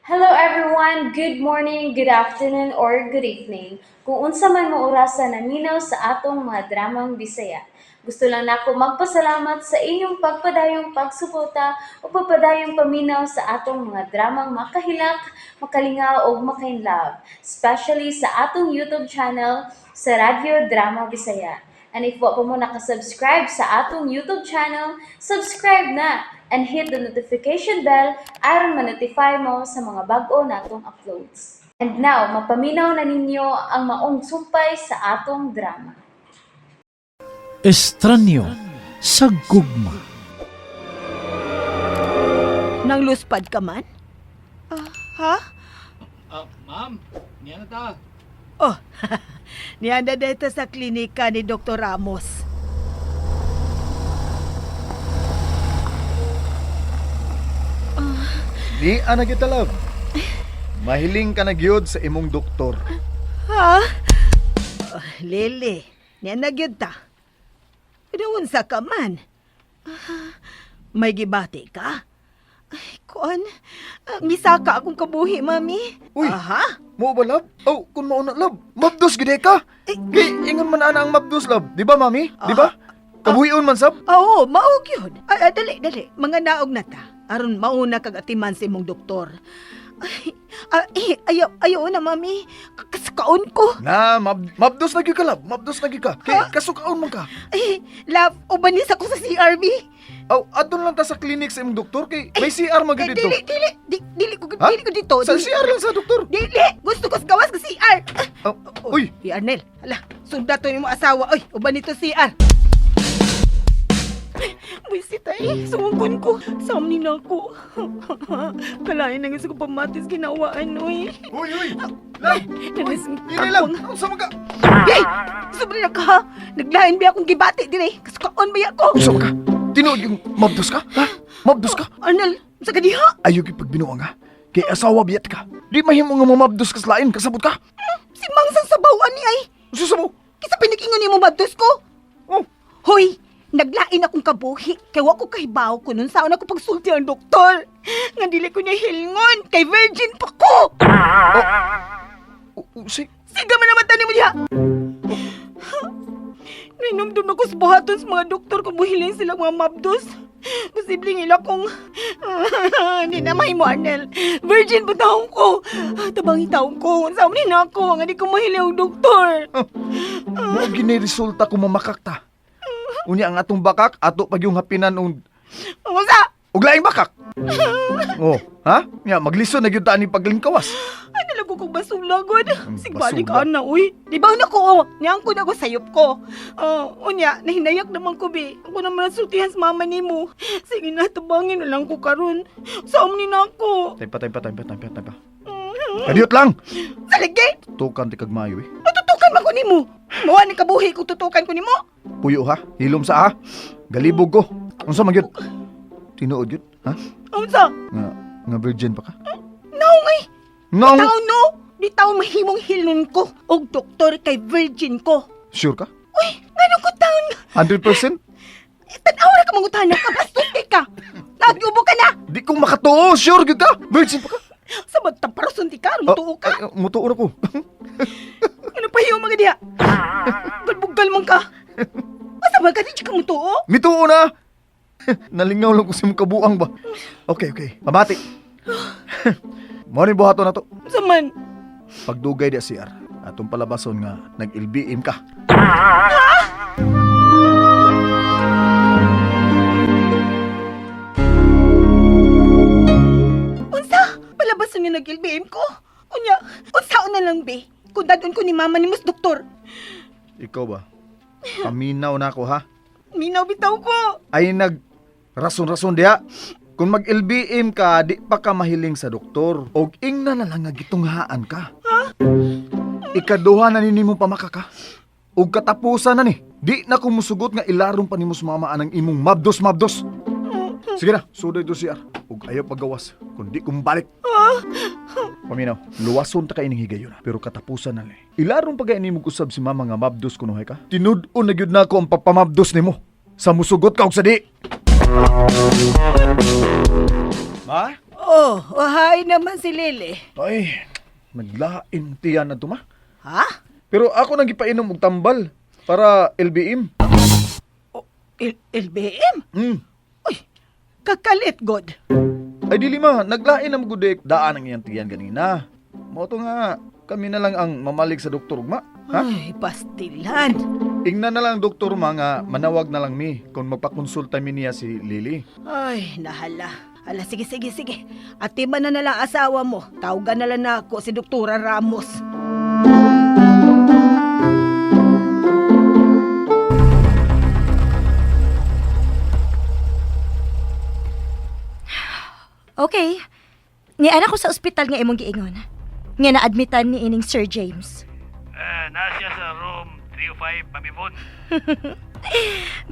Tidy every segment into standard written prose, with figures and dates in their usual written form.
Hello everyone! Good morning, good afternoon, or good evening. Kung unsa man mo orasa naminaw sa atong mga dramang Bisaya. Gusto lang nako magpasalamat sa inyong pagpadayong pagsuporta o pagpadayong paminaw sa atong mga dramang makahilak, makalingaw ug makainlove, especially sa atong YouTube channel sa Radyo Drama Bisaya. And if wa pa mo nakasubscribe sa atong YouTube channel, subscribe na and hit the notification bell aron ma-notify mo sa mga bag-o natong uploads. And now, mapaminaw na ninyo ang maong sumpay sa atong drama. Estranyo sa gugma. Nang luspad ka man? Ah, ha? Ah, ma'am, niya na ta. Oh, nianda dito sa klinika ni Dr. Ramos. Di ana gyud ta, love. Mahiling ka na gyud sa imong doktor. Ha? Oh, Lily, nianda gyud ta. Pero unsa ka man? Ah, may gibati ka? Ay, kuan. Ah, misaka akong kabuhi, mami. Uy. Aha. Mo ba, love? Oh, kun mao na, love. Mabdos gid ka. Kay ingon man ana ang mabdos, love. Di ba, mami? Di ba? Kabuhion man sab. Oo, mao gyud. Ay, ay, dali, dali. Mga naog na ta. Aron mauna kag atiman sa imong doktor. Ay, ah, eh, ayaw, ayaw na, mami. Kasukaon ko. Na, mabdos na gyud ka, love. Mabdos na gyud ka. Kay kasukaon man ka. Ay, love, ubanis ako sa CRB. Aw, adto lang ta sa clinic sa imong doktor kay may CR man Eh, gyud dito. dili, dili, di, dili ko, Ha? dili ko dito. Sa Dili, CR lang sa doktor. dili, gusto ko sa gawas ka CR. Aw, uy, Uy, Arnel, hala, sunda to yung asawa. Uy, uban nito CR. Buisit ay, sungkon ko. Samni na ako. Kalain na gusto ko pamatis ginawaan, uy. uy, uy. Love. Nalis, Dili lang. Unsa man ka? Hey! Sobra na ka, ha? Naglain ba akong gibati dire? Kasukaon ba ako? Unsa man ka? Tinuod yung mabdos ka? Ha? Mabdos ka? Arnel, sa kadiha? Ayaw gyud pagbinuang ha. Kay asawa biyat ka. Di mahimo nga mamabdos ka sa lain, kasabot ka. Si Mang sang sabawan ni ay. Unsa sa mo? Kisa pinigingon nimo mabdos ko? Oh, Hoy, naglain akong kabuhi. Kay wa ko kahibaw ko nun saan ako pagsulti ang doktor. Nga dili ko niya hilngon, kay virgin pa ko. si Siga man naman tani mo diha. Nainumdum ako sa buhaton sa mga doktor kung buhilin sila mga mabdos. Posibleng ila kong... Hindi na mahimo, Arnel. Virgin pa taong ko. Tabangi taong ko. Sa ni na ako. Nga di ko mahiling ang doktor. Mo gini resulta kung mamakak ta. Unya ang atong bakak ato pag yung hapinan og Ang usa! og laing bakak. Oh, ha? Nya maglisod na gyud ta ani paglingkawas. Ay, nalago kong basulagod. Ang Sigbalik basula. ka na, uy. Di ba na ko, oh. Niyang ko na ko sayop ko. Oh, unya, nahinayak naman ko, be. Ako naman nasultihan sa mama ni mo. Sige na, tabangin na lang ko karon. Saom ni na ako. Time pa, time pa, time pa, time pa, time pa. Kadiyot lang. Sa lagi, Tukan ti kag maayo eh. matutukan man ko nimo. Mawa ni kabuhi kung tutukan ko nimo. Puyo ha. Hilom sa ha. Galibog ko. Unsa man gyud? Tinuod gyud, ha? Unsa? Nga nga virgin pa ka? Naong ay. Nong Tao no. Di tao mahimong hilon ko. Og doktor kay virgin ko. Sure ka? Uy, ngano ko taon? 100%? Eh, Tanaw ra ka mangutana ka, bastos kay ka. Nagyubo ka na. Di ko makatuo, sure gyud ka. Virgin pa ka? Sa magtamparoson ti ka, mutuo ka. Ay, mutuo na ko. Ano pa yung mga diha? Bugal-bugal man ka. Asa ba ka di ka mutuo? Mituo na. Nalingaw lang ko sa imong kabuang ba. Okay, okay. Pamati. Mo ni buhaton na to. Sa man? Pagdugay di CR. Atong palabason nga nag-LBM ka. Unsa? Palabason nga nag-LBM ko. Unya, unsaon na lang be? Kung dadon ko ni mama ni mas doktor. Ikaw ba? Paminaw na ako ha. Minaw bitaw ko. Ay nag rason-rason diha. Kung mag-LBM ka, di pa ka mahiling sa doktor. Og ingna na lang nga gitunghaan ka. Ikaduha na ni mo pamaka ka. Og katapusan na ni. Di na ko musugot nga ilarom pa nimo sa mama anang imong mabdos-mabdos. Sige na, suday do CR. Ug ayaw paggawas, kundi kumbalik. Paminaw, luwason ta ka ining higayon pero katapusan na ni. Ilarom pa gay nimo usab si mama nga mabdos kunuhay ka. Tinud-on na gyud nako ang pagpamabdos nimo. Sa musugot ka og sa di. Ma? Oh, hi naman si Lily. Ay, naglain tiyan na tuma. Ha? Pero ako nang gipainom og tambal para LBM. Oh, LBM? Uy, kakalit, God. Ay dili ma, naglain na magudek. Daan ang iyang tiyan ganina. Mao to nga, kami na lang ang mamalig sa doktor ugma. Ha? Ay, pastilan. Ingna na lang doktor ma nga manawag na lang mi kung magpakonsulta mi niya si Lily. Ay, nahala. Hala, sige, sige, sige. Atiman na nalang asawa mo. Tawagan na lang na ako si Doktora Ramos. Okay. Niana ko sa ospital nga imong giingon. Nga naadmitan ni ining Sir James. Eh, naa siya sa room 305, Ma'am Yvonne.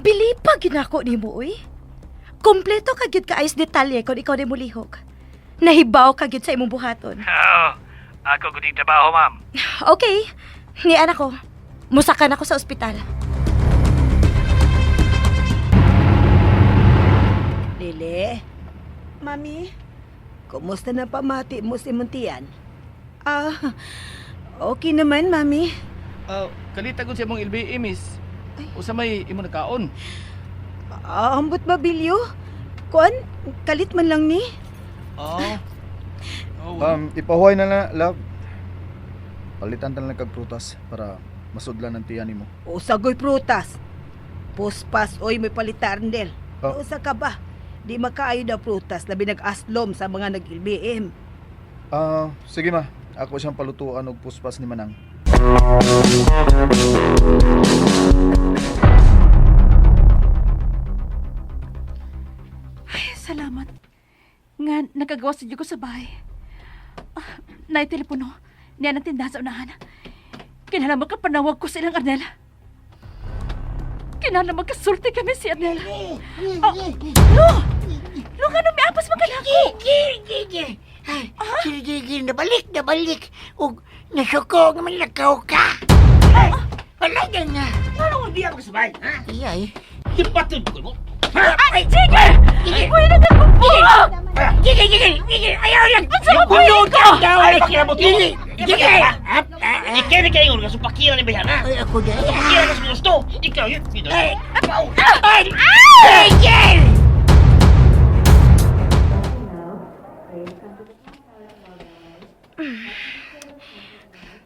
Bilipa ginako nimo uy. Kompleto ka gyud kaayos detalye kon ikaw nimo lihok. Nahibaw ka gyud sa imong buhaton. Oo, ako gud trabaho, ma'am. Okay. Niana ko. Musakan ako sa ospital. Lily, Mami? kumusta na pamati mo si Muntian? Ah, okay naman, Mami. Kalita gud sa imong LBM, miss. Usa may imo nakaon. Ah, ambot ba, Bilyo? Kuan, kalit man lang ni. Oo. Oh. Ipahuway na lang, love. Palitan ta na lang kag prutas para masudlan ang tiyan nimo. O sagoy prutas. Puspas, oy, may palitarnel. Oh. Usa ka ba? Di makaayo na prutas labi nag-aslom sa mga nag-LBM. Ah, sige ma. Ako siyang palutuan og puspas ni Manang. Ay, salamat. Nga, nagagawa sa ko sa bahay. Ah, naay telepono. Niya ng tindahan sa unahan. Kinahanglan magkapanawag ko silang Arnel. Kinahanglan magkasulti kami si Arnel. Oh, Lo! Lo, nga nung miapas magkanako? Gigil, Ay, gigil, nabalik, nabalik. Ug nasuko nga man lakaw ka. Ay, wala na nga. Ano di ako sabay, ha? Iyay. Ipatid ko mo. Ay, Jigger! Uy, nagkakumbuok! Gigil, gigil, gigil, ayaw lang. Ang sama ko ko! Ay, pakiramot ko. Gigil, gigil. Ikaw ni kayo nga supakira ni bayan, ha? Ay, ako na. Supakira ka sa gusto. Ikaw yun. Yun. Ay, ay, gigil!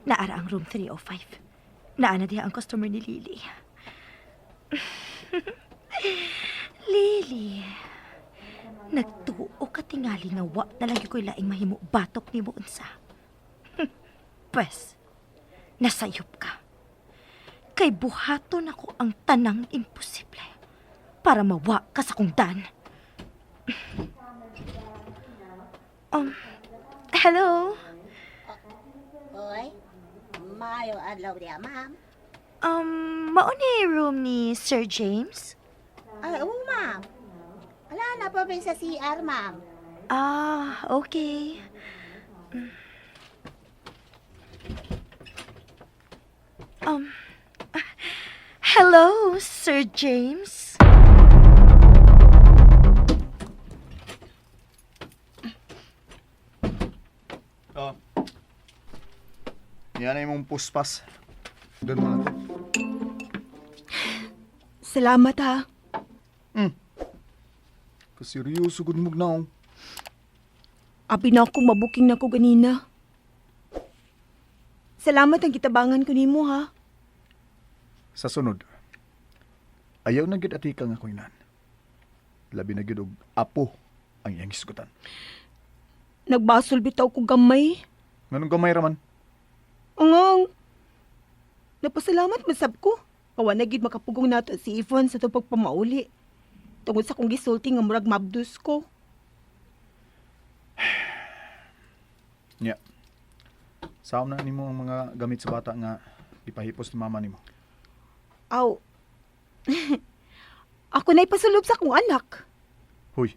Naara ang room 305. Naana diha ang customer ni Lily. Lily, nagtuo ka tingali nga wa na lang gyud ko'y laing mahimo batok nimo unsa. Pwes, nasayop ka. Kay buhaton ako ang tanang imposible para mawa ka sa kong dan. Hello? Oy, mayo adlaw diya, ma'am. Mao ni room ni Sir James? Ay, oo, ma'am. Wala na pa ba sa CR, ma'am? Ah, okay. Hello, Sir James. Oh. Yan na imong puspas. Doon mo na to. Salamat ha. Kaseryoso gud mo na. Abi na ako, mabuking na ko ganina. Salamat ang kitabangan ko nimo ha. Sa sunod, ayaw na gid atika nga koinan. Labi na gid og apo ang iyang hisgutan. Nagbasol bitaw ko gamay. Nganong gamay raman? Angang. Napasalamat masab ko. Kawa na gid makapugong nato si Yvonne sa itong pagpamauli. Tungod sa kong gisulti nga murag mabdus ko. Nya. Saom na nimo ang mga gamit sa bata nga ipahipos ni mama nimo. Aw. Ako na'y pasulub sa akong anak. Hoy.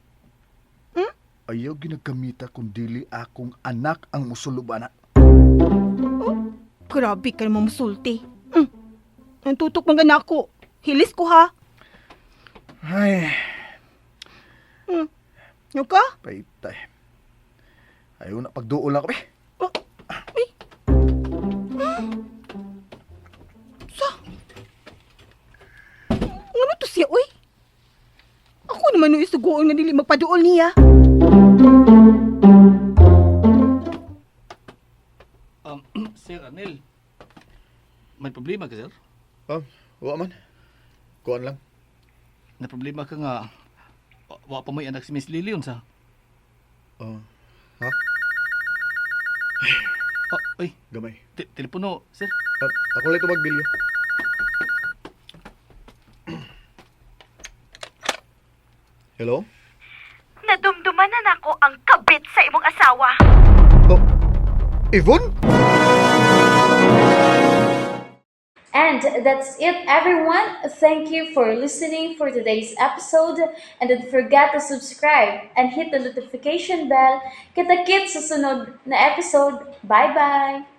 Ayaw ginagamita kung dili akong anak ang musulob ana. Grabe ka naman musulti. Ang tutok mga nako. Hilis ko ha. Ay, Yung ka? paitay. Ayaw na pagduol lang kami. Ay. Sa? Ano to siya, uy? Ako naman yung isugoon nga dili magpaduol niya. Sir Arnel, may problema ka, sir? Wa man. Kuan lang. Na problema ka nga, wa pa may anak si Miss Lily unsa? Oh. Ha? Oh, ay, Gamay. Telepono, sir. Ako lang ito magbilyo. Hello? Nadumduman na nako ang kabit sa imong asawa. Oh, Yvonne? And that's it, everyone. Thank you for listening for today's episode. And don't forget to subscribe and hit the notification bell. Kita-kits sa sunod na episode. Bye-bye!